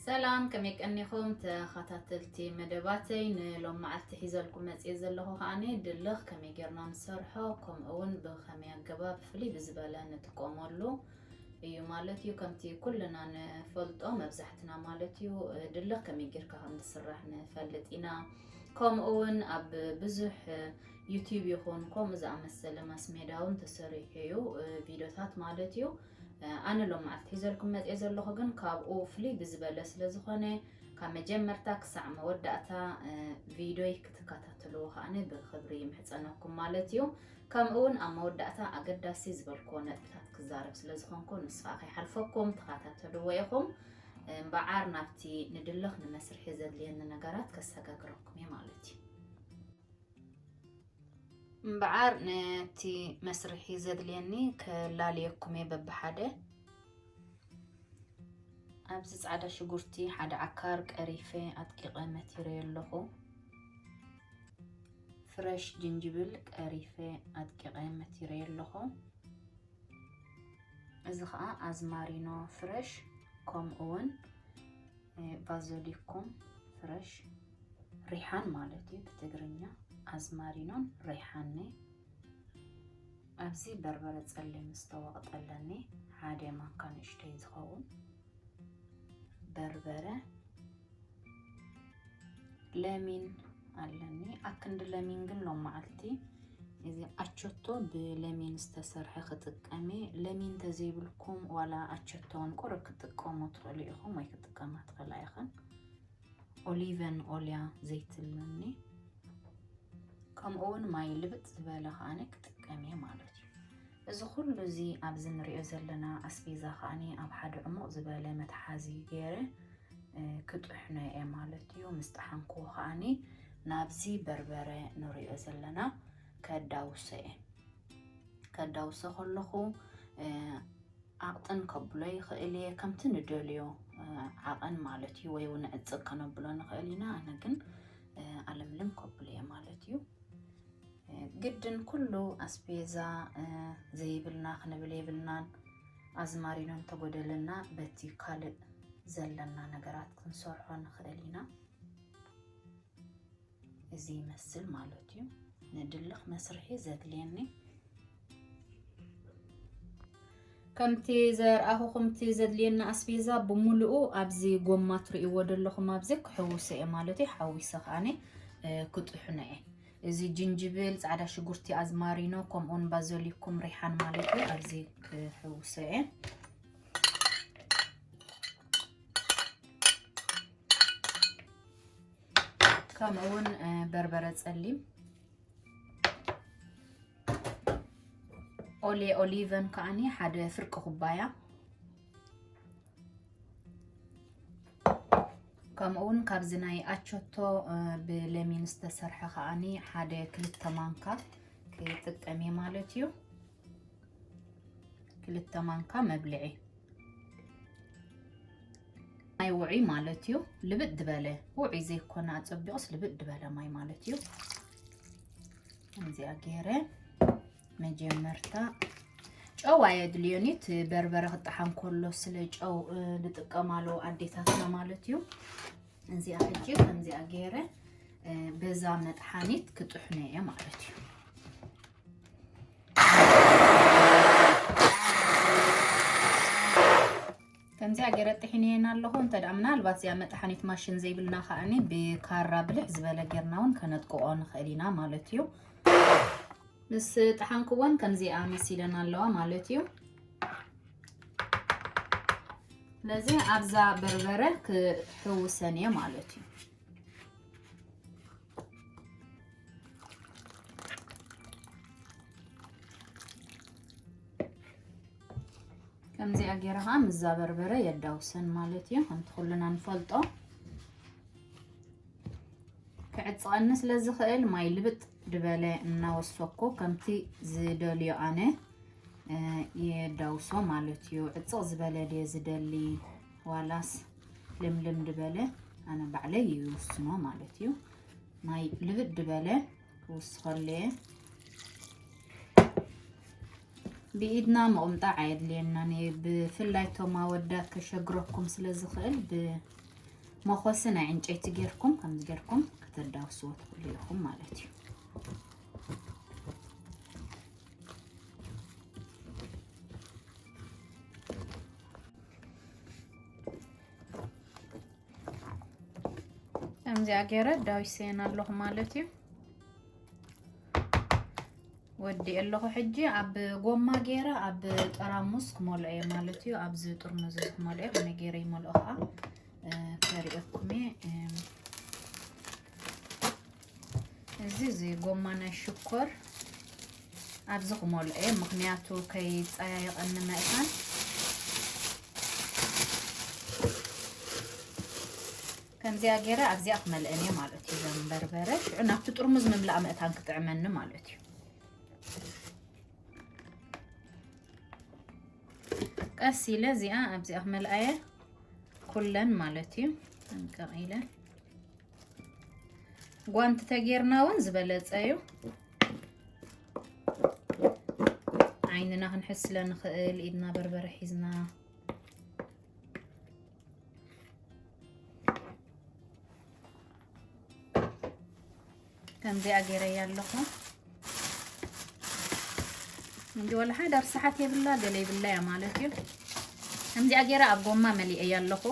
ሰላም፣ ከመይ ቀኒኹም ተኸታተልቲ መደባተይ? ንሎም መዓልቲ ሒዘልኩም መጽየ ዘለኹ ከዓኒ ድልኽ ከመይ ጌርና ንሰርሖ፣ ከምኡ እውን ብኸመይ ኣገባብ ፍልይ ብዝበለ ንጥቀመሉ እዩ ማለት እዩ። ከምቲ ኩልና ንፈልጦ፣ መብዛሕትና ማለት እዩ፣ ድልኽ ከመይ ጌርካ ከም ዝስራሕ ንፈልጥ ኢና። ከምኡ እውን ኣብ ብዙሕ ዩቲዩብ ይኹን ከምኡ ዝኣመሰለ ማስሜዳ እውን ተሰሪሑ እዩ፣ ቪዲዮታት ማለት እዩ። ኣነ ሎም መዓልቲ ሒዘልኩም መጽየ ዘለኹ ግን ካብኡ ፍልይ ብዝበለ ስለ ዝኾነ፣ ካብ መጀመርታ ክሳዕ መወዳእታ ቪዲዮይ ክትከታተልዎ ከዓኒ ብኽብሪ ይምሕጸነኩም ማለት እዩ። ከምኡ እውን ኣብ መወዳእታ ኣገዳሲ ዝበልክዎ ነጥብታት ክዛረብ ስለ ዝኾንኩ፣ ንሱ ከኣ ከይሓልፈኩም ተኸታተልዎ ኢኹም። እምበዓር ናብቲ ንድልኽ ንመስርሒ ዘድልየኒ ነገራት ከሰጋግረኩም እየ ማለት እዩ። እምበዓር ነቲ መስርሒ ዘድልየኒ ከላልየኩም እየ በብሓደ። ኣብዚ ጻዕዳ ሽጉርቲ ሓደ ዓካር ቀሪፈ ኣድቂቐ መቲረዮ ኣለኹ። ፍረሽ ጅንጅብል ቀሪፈ ኣድቂቐ መቲረዮ ኣለኹ። እዚ ኸኣ ኣዝማሪኖ ፍረሽ፣ ከምኡ እውን ባዞሊኩም ፍረሽ፣ ሪሓን ማለት እዩ ብትግርኛ፣ ኣዝማሪኖን ሪሓን። ኣብዚ በርበረ ጸሊም ዝተወቕጠ ኣለኒ፣ ሓደ ማንካ ንእሽተይ ዝኸውን በርበረ። ለሚን ኣለኒ፣ ኣክንዲ ለሚን ግን ሎም መዓልቲ እዚ ኣቸቶ ብለሚን ዝተሰርሐ ክጥቀም እየ። ለሚን ተዘይብልኩም ዋላ ኣቸቶ እውን ቁሩብ ክትጥቀሙ ትኽእሉ ኢኹም ወይ ክትጥቀማ ትኽእላ ኢኽን። ኦሊቨን ኦልያ ዘይትለኒ፣ ከምኡ እውን ማይ ልብጥ ዝበለ ከዓኒ ክጥቀም እየ ማለት እዩ። እዚ ኩሉ እዚ ኣብዚ ንሪኦ ዘለና ኣስቤዛ ከዓኒ ኣብ ሓደ ዕሙቕ ዝበለ መትሓዚ ገይረ፣ እ፣ ክጥሕኖ እየ ማለት እዩ። ምስ ጠሓንኩዎ ከዓኒ ናብዚ በርበረ ንሪኦ ዘለና ከዳውሶ እየ። ከዳውሶ ከለኹ፣ እ፣ ዓቕጥን ከብሎ ይኽእል እየ፣ ከምቲ ንደልዮ፣ እ፣ ዓቐን ማለት እዩ፣ ወይ እውን ዕጽግ ከነብሎ ንኽእል ኢና። ኣነ ግን፣ እ፣ ኣለምልም ከብሎ እየ ማለት እዩ። እ፣ ግድን ኩሉ ኣስቤዛ፣ እ፣ ዘይብልና ክንብል የብልናን። ኣዝማሪኖ እንተጎደለና በቲ ካልእ ዘለና ነገራት ክንሰርሖ ንኽእል ኢና። እዚ ይመስል ማለት እዩ። ንድልኽ መስርሒ ዘድልየኒ፣ ከምቲ ዘርኣኹኹም፣ እቲ ዘድልየኒ ኣስቤዛ ብምሉኡ ኣብዚ ጎማ ትርእይዎ ዘለኹም ኣብዚ ክሕውሶ እየ ማለት እዩ። ሓዊሰ ከዓኒ፣ እ፣ ክጥሕኖ እየ። እዚ ጅንጅብል፣ ጻዕዳ ሽጉርቲ፣ ኣዝማሪኖ፣ ከምኡውን ባዞሊኩም ሪሓን ማለት እዩ። ኣብዚ ክሕውሶ እየ። ከምኡ እውን፣ እ፣ በርበረ ጸሊም፣ ኦሌ ኦሊቨን ከዓኒ ሓደ ፍርቂ ኩባያ፣ ከምኡ እውን ካብዚ ናይ ኣቸቶ፣ እ፣ ብለሚን ዝተሰርሐ ከዓኒ ሓደ ክልተ ማንካ ክጥቀም እየ ማለት እዩ። ክልተ ማንካ መብልዒ። ማይ ውዑይ ማለት እዩ። ልብጥ ዝበለ፣ ውዑይ ዘይኮነ ኣጸቢቑስ ልብጥ ዝበለ ማይ ማለት እዩ። ከምዚኣ ገይረ መጀመርታ ጨው ኣየድልዮን እዩ። እቲ በርበረ ክጠሓን ከሎ ስለ ጨው፣ እ፣ ዝጥቀማሉ ኣዴታትና ማለት እዩ። እዚኣ ሕጂ ከምዚኣ ገይረ፣ እ፣ በዛ መጥሓኒት ክጥሕኖ እየ ማለት እዩ። ከምዚኣ ገይረ ጥሒነየን ኣለኹ። እንተ ደኣ ምናልባት እዚኣ መጥሓኒት ማሽን ዘይብልና ከኣኒ ብካራ ብልሕ ዝበለ ጌርና እውን ከነጥቅቆ ንኽእል ኢና ማለት እዩ። ምስ ጠሓንክወን ከምዚኣ መሲለን ኣለዋ ማለት እዩ። ስለዚ ኣብዛ በርበረ ክሕውሰን እየ ማለት እዩ። ከምዚኣ ገይረ ከዓ ምስዛ በርበረ የዳውሰን ማለት እዩ። ከምቲ ኩልና ንፈልጦ ክዕፀቐኒ ስለ ዝኽእል ማይ ልብጥ ድበለ እናወሰኩ ከምቲ ዝደልዮ ኣነ፣ እ፣ የዳውሶ ማለት እዩ። ዕፅቕ ዝበለ ድየ ዝደሊ ዋላስ ልምልም ድበለ ኣነ ባዕለይ ይውስኖ ማለት እዩ። ማይ ልብጥ ድበለ ክውስኸሉ እየ። ብኢድና ምቕምጣዕ ኣየድልየናን እዩ። ብፍላይ እቶም ኣወዳት ከሸግረኩም ስለ ዝኽእል ብ-፣ መኾሲ ናይ ዕንጨይቲ ጌርኩም፣ ከምዚ ጌርኩም ከተዳውስዎ ትኽእሉ ኢኹም ማለት እዩ። ከምዚኣ ገይረ ዳዊሰን ኣለኹ ማለት እዩ። ወዲ ኣለኹ ሕጂ ኣብ ጎማ ገይረ ኣብ ጠራሙስ ክመልኦ እየ ማለት እዩ። ኣብዚ ጥርሙዝ እዚ ክመልኦ እየ፣ ከመይ ገይረ ይመልኦ ከዓ፣ እ፣ ከርእየኩም እየ። እ፣ እዚ፣ እዚ ጎማ ናይ ሽኮር ኣብዚ ክመልኦ እየ፣ ምኽንያቱ ከይጸያየቐኒ መእታን። ከምዚኣ ገይረ ኣብዚኣ ክመልአን እየ ማለት እዩ። ዘን በርበረ ሽዑ ናብቲ ጥርሙዝ ምምላእ መእታን ክጥዕመኒ ማለት እዩ። ቀስ ኢለ እዚኣ ኣብዚኣ ክመልኣየ ኩለን ማለት እዩ። ጥንቅቕ ኢለ ጓንቲ ተጌርና እውን ዝበለጸ እዩ። ዓይንና ክንሕዝ ስለ ንኽእል ኢድና በርበረ ሒዝና። ከምዚኣ ገይረያ ኣለኹ። እንዲ ወላ ሓደ ርሳሓት የብላ፣ ገለ የብላ እያ ማለት እዩ። ከምዚኣ ገይረ ኣብ ጎማ መሊአያ ኣለኹ።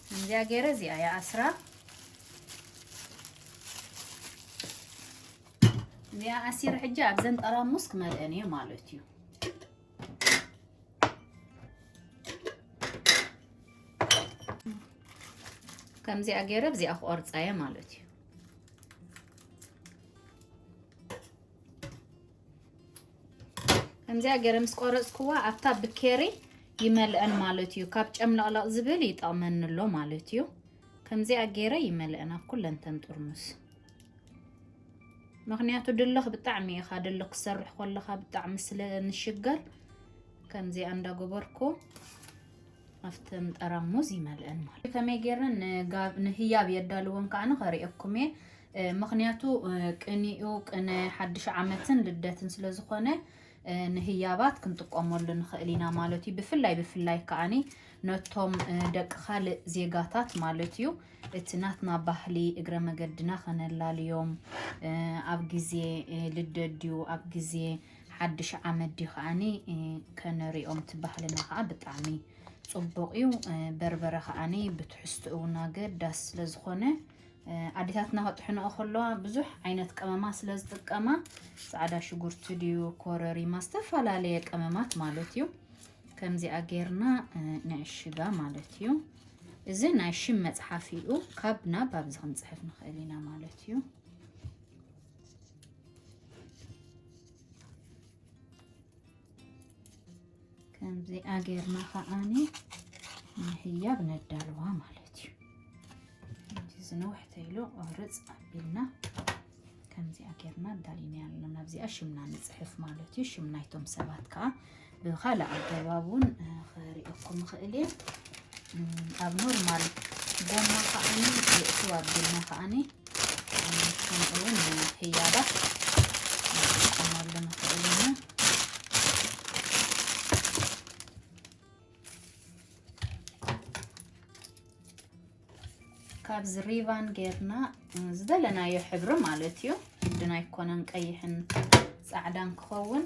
ከምዚኣ ገይረ እዚኣ እያ ኣስራ። እዚኣ ኣሲር ሕጂ ኣብዘን ጠራሙስ ክመልአን እየ ማለት እዩ። ከምዚኣ ገይረ ኣብዚኣ ክቆርጻ እየ ማለት እዩ። ከምዚኣ ገይረ ምስ ቆረጽኩዋ ኣብታ ብኬሪ ይመልአን ማለት እዩ። ካብ ጨምለቕለቕ ዝብል ይጠቕመኒ ኣሎ ማለት እዩ። ከምዚኣ ገይረ ይመልአን ኣብ ኩለንተን ጥርሙስ። ምኽንያቱ ድልኽ ብጣዕሚ ኢኻ፣ ድልኽ ክሰርሕ ከለኻ ብጣዕሚ ስለ ንሽገር ከምዚኣ እንዳገበርኩ ኣብተን ጠራሙዝ ይመልአን ማለት እዩ። ከመይ ገይረ ንጋ-፣ ንህያብ የዳልወን ከኣ ንኸርእየኩም እየ። እ፣ ምኽንያቱ፣ እ፣ ቅኒኡ ቅነ ሓድሽ ዓመትን ልደትን ስለ ዝኾነ፣ እ፣ ንህያባት ክንጥቀመሉ ንኽእል ኢና ማለት እዩ። ብፍላይ፣ ብፍላይ ከኣኒ ነቶም፣ እ፣ ደቂ ካልእ ዜጋታት ማለት እዩ። እቲ ናትና ባህሊ እግረ መገድና ከነላልዮም፣ እ፣ ኣብ ግዜ፣ እ፣ ልደት ድዩ፣ ኣብ ግዜ ሓድሽ ዓመት ድዩ ከኣኒ፣ እ፣ ከነሪኦም፣ እቲ ባህልና ከኣ ብጣዕሚ ጽቡቕ እዩ። እ፣ በርበረ ከኣኒ ብትሕዝትኡ እውን ኣገዳሲ ስለ ዝኾነ፣ እ፣ ኣዴታትና ከጥሕንኦ ከለዋ ብዙሕ ዓይነት ቀመማት ስለ ዝጥቀማ፣ ጻዕዳ ሽጉርቲ ድዩ፣ ኮረሪማ፣ ዝተፈላለየ ቀመማት ማለት እዩ። ከምዚኣ ጌርና፣ እ፣ ንዕሽጋ ማለት እዩ። እዚ ናይ ሽም መጽሓፊኡ ካብ ናብ ኣብዚ ክንጽሕፍ ንኽእል ኢና ማለት እዩ። ከምዚኣ ጌርና ከኣኒ ንህያብ ነዳልዋ ማለት እዩ። እዚ ነውሕ ተይሉ ቁርጽ ኣቢልና ከምዚኣ ጌርና ኣዳሊና ኣለና። ኣብዚኣ ሽምና ንጽሕፍ ማለት እዩ። ሽም ናይቶም ሰባት ከኣ ብኻልእ ኣገባብ እውን፣ እ፣ ክርእየኩም ይኽእል እየ። እም፣ ኣብ ኖርማል ጎማ ከኣኒ የእትው ኣቢልና ከኣኒ፣ እም፣ ከምኡ እውን ንህያባት ንጥቀመሉ ንኽእል ኢና። ካብዚ ሪቫን ጌርና፣ እ፣ ዝደለናዮ ሕብሪ ማለት እዩ። ግድን ኣይኮነን ቀይሕን ጻዕዳን ክኸውን።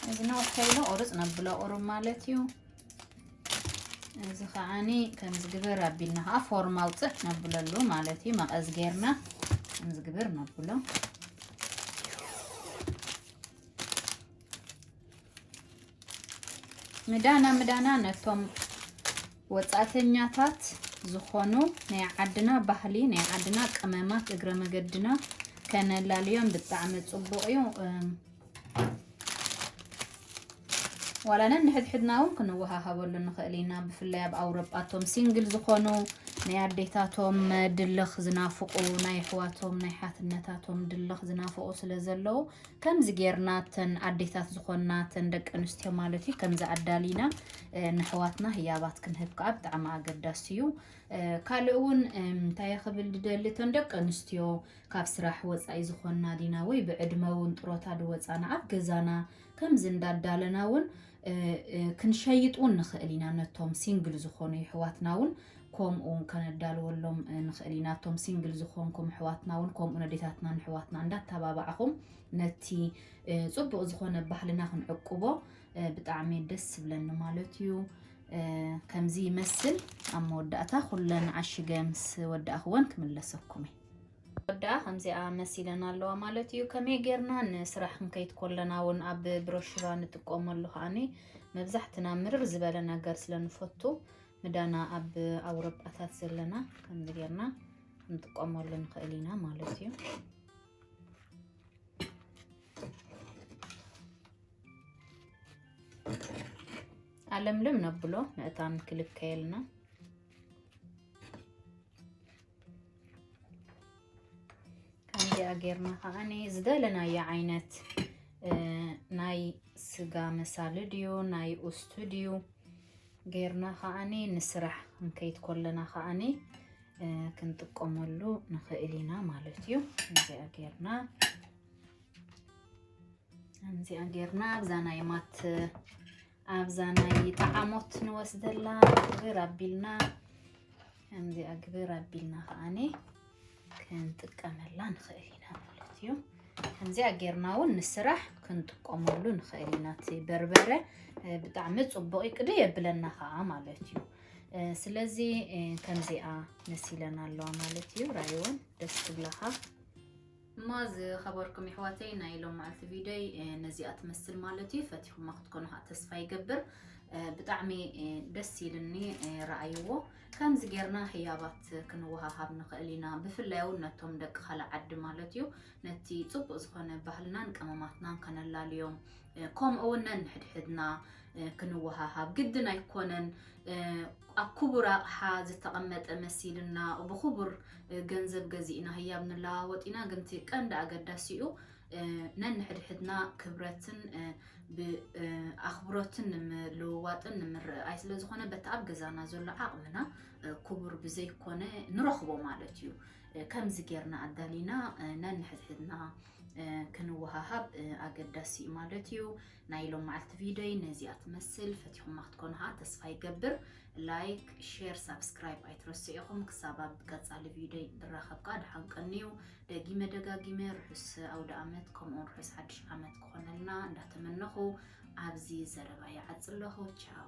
እዚ ነውሕ ከይሉ ቁርጽ ነብሎ ቁሩብ ማለት እዩ። እዚ ከዓኒ ከምዚ ግብር ኣቢልና ከኣ ፎርም ኣውጽእ ነብለሉ ማለት እዩ። መቐዝ ጌርና ከምዚ ግብር ነብሎ። ምዳና ምዳና ነቶም ወጻእተኛታት ዝኾኑ ናይ ዓድና ባህሊ፣ ናይ ዓድና ቀመማት እግረ መገድና ከነላልዮም ብጣዕሚ ጽቡቕ እዩ። እም፣ ዋላ ነንሕድሕድና እውን ክንወሃሃበሉ ንኽእል ኢና። ብፍላይ ኣብ ኣውሮጳ እቶም ሲንግል ዝኾኑ፣ ናይ ኣዴታቶም ድልኽ ዝናፍቑ፣ ናይ ኣሕዋቶም ናይ ሓትነታቶም ድልኽ ዝናፍቑ ስለ ዘለዉ፣ ከምዚ ጌርና እተን ኣዴታት ዝኾና እተን ደቂ ኣንስትዮ ማለት እዩ፣ ከምዚ ኣዳሊና ንኣሕዋትና ህያባት ክንህብ ከዓ ብጣዕሚ ኣገዳሲ እዩ። ካልእ እውን እንታይ ክብል ዝደሊ፣ እተን ደቂ ኣንስትዮ ካብ ስራሕ ወፃኢ ዝኾና ዲና ወይ ብዕድመ እውን ጥሮታ ዝወፃና ኣብ ገዛና ከምዚ እንዳዳለና እውን ክንሸይጥ እውን ንኽእል ኢና። ነቶም ሲንግል ዝኾኑ ይሕዋትና እውን ከምኡ ከነዳልወሎም ንኽእል ኢና። እቶም ሲንግል ዝኾንኩም ኣሕዋትና እውን ከምኡ ነዴታትና ንሕዋትና እንዳተባባዕኹም ነቲ ፅቡቕ ዝኾነ ባህልና ክንዕቅቦ ብጣዕሚ ደስ ዝብለኒ ማለት እዩ። ከምዚ ይመስል። ኣብ መወዳእታ ኩለን ዓሽገ ምስ ወዳእኽወን ክምለሰኩም እየ። ወዳኣ ከምዚኣ መሲለን ኣለዋ ማለት እዩ። ከመይ ጌርና ንስራሕ ክንከይድ ኮለና እውን ኣብ ብሮሹራ ንጥቀመሉ ከኣኒ መብዛሕትና ምርር ዝበለ ነገር ስለ ንፈቱ ምዳና ኣብ ኣውሮጳታት ዘለና ከምዚ ጌርና ክንጥቀመሉ ንኽእል ኢና ማለት እዩ። ኣለምልም ነብሎ ምእታን ክልከየልና። ከምዚኣ ጌርና ከዓኒ ዝደለናዮ ዓይነት ናይ ስጋ መሳሊ ድዩ ናይ ኡስቱ ድዩ ጌርና ከዓኒ ንስራሕ ክንከይድ ኮለና ከዓኒ ክንጥቀመሉ ንኽእል ኢና ማለት እዩ። ከምዚኣ ጌርና ከምዚኣ ጌርና ኣብዛ ናይ ማት ኣብዛ ናይ ጣዓሞት ንወስደላ ግብር ኣቢልና ከምዚኣ ግብር ኣቢልና ከዓኒ ክንጥቀመላ ንኽእል ኢና ማለት እዩ። ከምዚኣ ጌርና እውን ንስራሕ ክንጥቀመሉ ንኽእል ኢና። እቲ በርበረ ብጣዕሚ ፅቡቕ ይቅደ የብለና ከዓ ማለት እዩ። ስለዚ ከምዚኣ መሲለን ኣለዋ ማለት እዩ። ራይውን ደስ ትብላኻ። እሞ ዝኸበርኩም ይሕዋተይ ናይ ሎም መዓልቲ ቪደይ ነዚኣ ትመስል ማለት እዩ። ፈቲኹማ ክትኮኑ ከዓ ተስፋ ይገብር። ብጣዕሚ ደስ ኢልኒ። ረኣይዎ ከምዚ ጌርና ህያባት ክንወሃሃብ ንኽእል ኢና። ብፍላይ እውን ነቶም ደቂ ካልእ ዓዲ ማለት እዩ ነቲ ፅቡቕ ዝኾነ ባህልናን ቀመማትናን ከነላልዮም ከምኡ እውን ነንሕድሕድና ክንወሃሃብ ግድን ኣይኮነን። ኣብ ክቡር ኣቕሓ ዝተቐመጠ መሲልና ብክቡር ገንዘብ ገዚእና ህያብ ንለዋወጥ ኢና። ግን እቲ ቀንዲ ኣገዳሲኡ ነንሕድሕድና ክብረትን ኣኽብሮትን ንምልውዋጥን ንምርኣይ ስለ ዝኾነ በቲ ኣብ ገዛና ዘሎ ዓቕምና ክቡር ብዘይኮነ ንረኽቦ ማለት እዩ። ከምዚ ጌርና ኣዳሊና ነንሕድሕድና ክንወሃሃብ ኣገዳሲ እዩ ማለት እዩ። ናይ ሎም መዓልቲ ቪደይ ነዚኣ ትመስል። ፈቲኹማ ክትኮኑ ከዓ ተስፋ ይገብር። ላይክ፣ ሼር፣ ሳብስክራይብ ኣይትረስዕኹም። ክሳብ ኣብ ቀፃሊ ቪደይ ንራኸብ ከዓ ደሓን ቀንዩ። ደጊመ ደጋጊመ ርሑስ ኣውደ ኣመት ከምኡውን ርሑስ ሓድሽ ኣመት ክኾነልና እንዳተመነኹ ኣብዚ ዘረባ ይዓጽ ኣለኹ። ቻው።